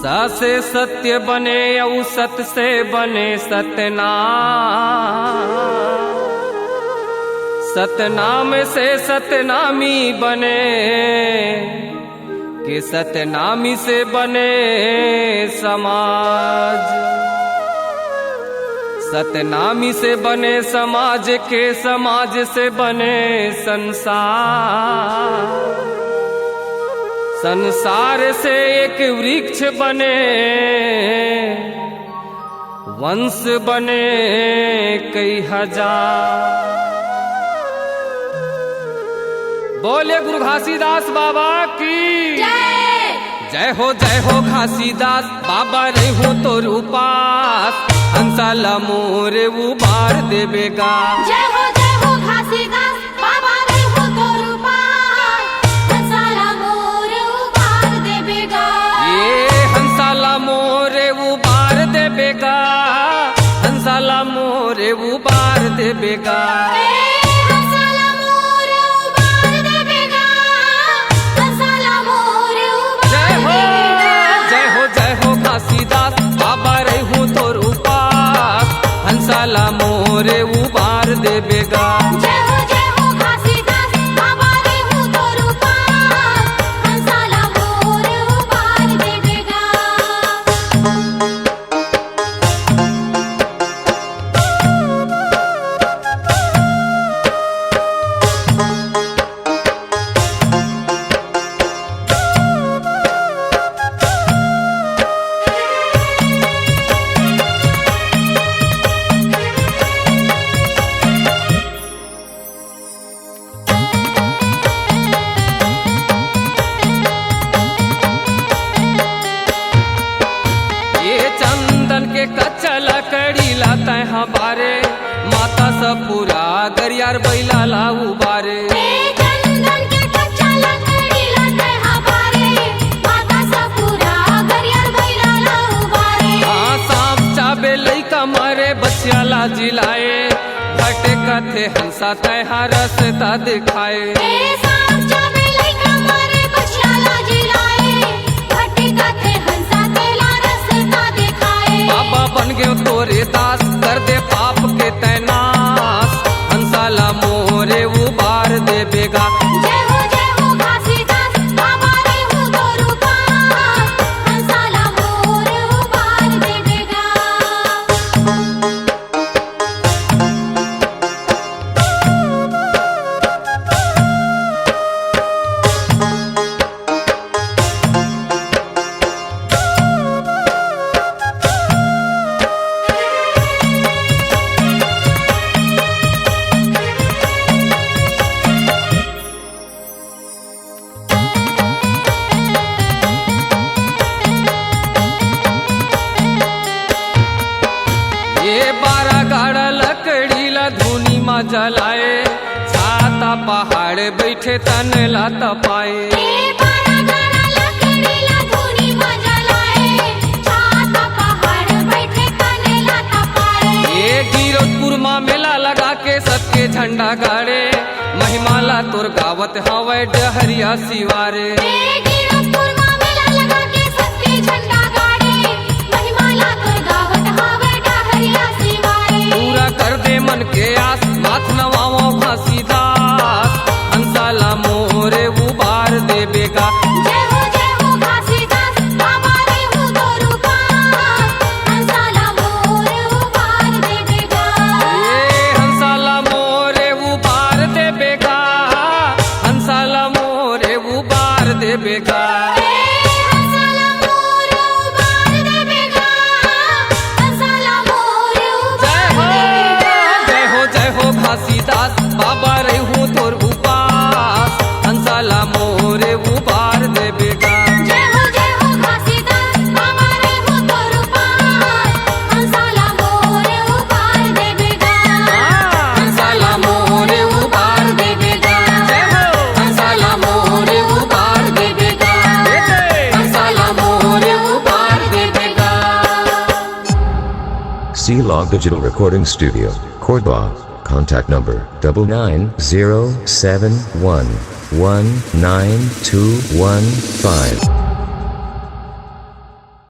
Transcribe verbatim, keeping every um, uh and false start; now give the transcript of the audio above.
स से सत्य बने अउ सत से बने सतनाम, सतनाम से सतनामी बने, के सतनामी से बने समाज, सतनामी से बने समाज, के समाज से बने संसार, संसार से एक वृक्ष बने, वंश बने कई हजार। बोले गुरु घासीदास बाबा की जय। जय हो, जय हो घासीदास बाबा, रहिहूँ तोर उपास, हंसा ला मोरे उबार देबे गा। जय हो, जय हो घासीदास बाबा, रहिहूँ तोर उपास, हंसा ला मोरे उबार देबे गा। ए हंसा ला मोरे उबार देबे गा, हंसा ला मोरे उबार देबे गा। ए हंसा ला मोरे उबार देबे गा, हंसा ला मोरे उबार जय हो, देबे गा। जय हो, जय हो घासीदास बाबा, रहिहूँ तोर उपास, हंसा ला मोरे उबार देबे गा। जय हो, जय हो घासीदास बाबा, रहिहूँ तोर उपास, हंसा ला मोरे उबार देबे गा। ये चंदन के कच्चा लकड़ी ला तैहा बारे, माता सपुरा गरियार बैला ला उबारे। ए चंदन के कच्चा लकड़ी ला तैहा बारे, माता सपुरा गरियार बैला ला उबारे। हाँ, सांप चाबे लइका मरे, बछिया ला जिलाए, भटकथे हंसा तैहा रस्ता दिखाए। ए सांप चाबे लइका मरे, बछिया ला जिलाए, भटकथे हंसा तेला रस्ता दिखाए। बाबा बन गयो तोरे दास, कर दे पाप के तैं नाश, हंसा ला मोरे उबार देबे गा। जय हो, जय हो घासीदास बाबा, रहिहूँ तोर उपास, हंसा ला मोरे उबार देबे गा। ये बारा गाड़ा लकड़ी ला धुनी मा जलाए, छाता पहाड़ बैठे तन ला तपाए। ये बारा गाड़ा लकड़ी ला धुनी मा जलाए, छाता पहाड़ बैठे तन ला तपाए। ये गिरौदपुर मा मेला लगा के सबके झंडा गाड़े, महिमा ला तोर गावत हवै डहरिया सिवारे। ए गिरौदपुर मा मेला लगा के सबके झंडा गाड़े, महिमा ला तोर गावत हवै डहरिया सिवारे। पूरा कर दे मन के आस, माथ नवावो घासीदास, हंसा ला मोरे उबार देबे गा। जय हो, जय हो घासीदास, बाबा रहिहूँ तोर उपास, हंसा ला मोरे उबार देबे गा। ए हंसा ला मोरे उबार देबे गा, हंसा ला मोरे उबार देबे गा। ए हंसा ला मोरे उबार देबे गा, हंसा ला मोरे जय उबार हो, देबे गा। जय हो, जय हो घासीदास, बाबा रहिहूँ तोर उपास, हंसा ला मोरे उबार देबे गा। जय हो, जय हो घासीदास, बाबा रहिहूँ तोर उपास, हंसा ला मोरे उबार देबे गा। हाँ। हंसा ला मोरे उबार देबे गा। जय हो। हंसा ला मोरे उबार देबे गा। जय जय। हंसा ला मोरे उबार देबे गा। C Log Digital Recording Studio, Cordoba. Contact number double nine zero seven one one nine two one five.